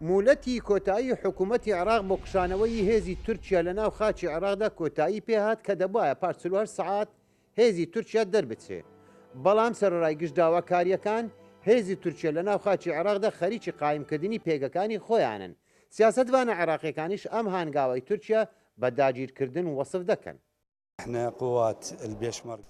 مولەتی کۆتایی حکوومەتی عێراق بۆ کشانەوەی هێزی تورکیا لە ناو خاکی عێراقدا کۆتایی پێهات کە دەبوایە پاش 48 سەعات هێزی تورکیا دەربچێ، بەڵام سەرەڕای گشت داواکارییەکان، هێزی تورکیا لە ناو خاکی عێراقدا خەریکی قایمکردنی پێگەکانی خۆیانن. سیاسەتڤانە عێراقییەکانیش ئەم هانگاوەی تورکیا بە داگیرکردن وەسف دەکەن.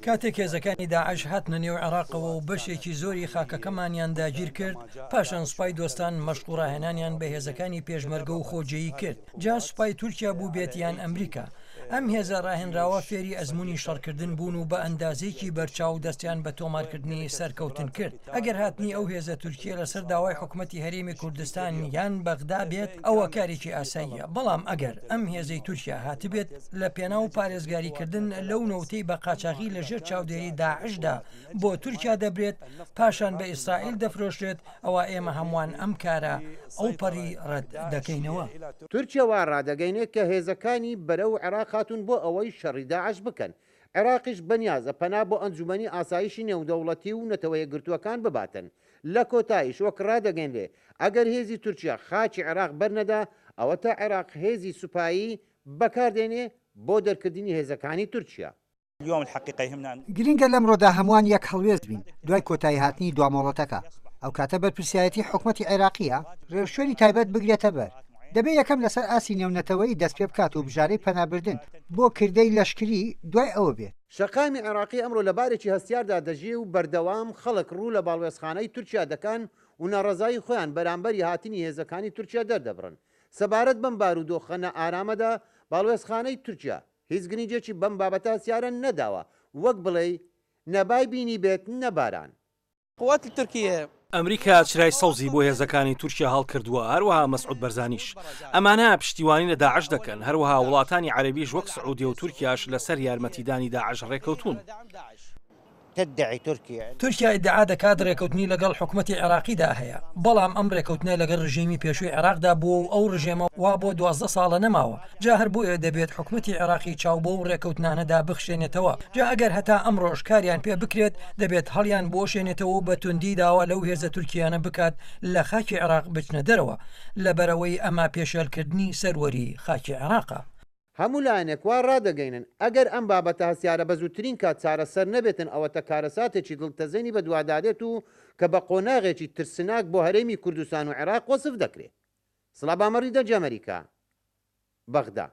کاتێک هێزەکانی داعش هاتنە نێو عێراقەوە و بەشێکی زۆری خاکەکەمانیان داگیرکرد، پاشان سوپای دۆستان مەشق و ڕاهێنانیان بە هێزەکانی پێشمەرگە و خۆجێیی کرد، جا سوپای تورکیا بووبێت یان ئەمریکا، ئەم هێزە ڕاهێنراوە فێری ئەزموونی شەڕکردن بوون و بە ئەندازەیەکی بەرچاو دەستیان بە تۆمارکردنی سەرکەوتن کرد. ئەگەر هاتنی ئەو هێزە تورکییە لەسەر داوای حکومەتی هەرێمی کوردستان یان بەغدا بێت ئەوە کارێکی ئاساییە، بەڵام ئەگەر ئەم هێزەی تورکیا هاتبێت لە پێناو پارێزگاریکردن لەو نەوتەی بە قاچاغی لە ژێر چاودێری داعشدا بۆ تورکیا دەبرێت پاشان بە ئیسرائیل دەفرۆشرێت ئەوا ئێمە هەمووان ئەم کارە ئەوپەڕی ڕەت دەکەینەوە. تورکیا وا ڕادەگەینێت کە هێزەکانی بەرەو عێراق هاتوون بۆ ئەوەی شەڕی داعش بکەن، عێراقیش بەنیازە پەنا بۆ ئەنجومەنی ئاسایشی نێودەوڵەتی و نەتەوەیەکگرتووەکان بباتن. لە کۆتاییش وەک ڕادەگەینرێ ئەگەر هێزی تورکیا خاکی عێراق بەرنەدا ئەوەتا عێراق هێزی سوپایی بەکاردێنێ بۆ دەرکردنی هێزەکانی تورکیا. گرنگە لەمڕۆدا هەمووان یەک هەڵوێست بین دوای کۆتاییهاتنی دوا مۆڵەتەکە، ئەوکاتە بەرپرسیارێتی حکومەتی عێراقییە رێوشوێنی تایبەت بگرێتەبەر، دەبێت یەکەم لەسەر ئاستی نێونەتەوەیی دەستپێبکات و بژارەی پەنابردن بۆ کردەی لەشکری دوای ئەوە بێت. شەقامی عێراقی ئەمڕۆ لە بارێکی هەستیاردا دەژی و بەردەوام خەڵک ڕوو لە باڵوێزخانەی تورکیا دەکەن و ناڕەزایی خۆیان بەرامبەری هاتنی هێزەکانی تورکیا دەردەبڕن. سەبارەت بەم بارودۆخە نائارامەدا باڵوێزخانەی تورکیا هیچ گرنگیەکی بەم بابەتە هەستیارە نەداوە، وەک بڵێی نە بای بینیبێت نە باران. قوات الترکیە. ئەمریکا چرای سەوزی بۆ هێزەکانی تورکیا هەڵکردووە، هەروەها مەسعود بەرزانیش. ئەمانە پشتیوانی لە داعش دەکەن، هەروەها وڵاتانی عەرەبیش وەک سعودیە و تورکیاش لەسەر یارمەتیدانی داعش ڕێککەوتوون. تورکیا ئیدعا دەکات رێکەوتنی لەگەڵ حکومەتی عێراقیدا هەیە، بەڵام ئەم رێکەوتنە لەگەڵ رژێمی پێشووی عێراقدا بووە و ئەو رژێمە وا بۆ 12 ساڵە نەماوە، جا هەر بۆیە دەبێت حکومەتی عێراقی چاو بەو رێکەوتنانەدا بخشێنێتەوە، جا ئەگەر هەتا ئەمڕۆش کاریان پێ بکرێت دەبێت هەڵیان بوەشێنێتەوە و بە توندی داوا لەو هێزە تورکیانە بکات لە خاکی عێراق بچنە دەرەوە، لەبەرئەوەی ئەمە پێشێلکردنی سەروەری خاکی عێراقە. هەموو لایەنێک وا ڕادەگەینن ئەگەر ئەم بابەتە هەستیارە بە زووترین کات چارەسەر نەبێتن ئەوەتە کارەساتێکی دڵتەزێنی بەدوادادێت و کە بە قۆناغێکی ترسناک بۆ هەرێمی کوردستان و عێراق وەسف دەکرێ. سڵا بامەڕی دەنگی ئەمەریکا، بەغدا.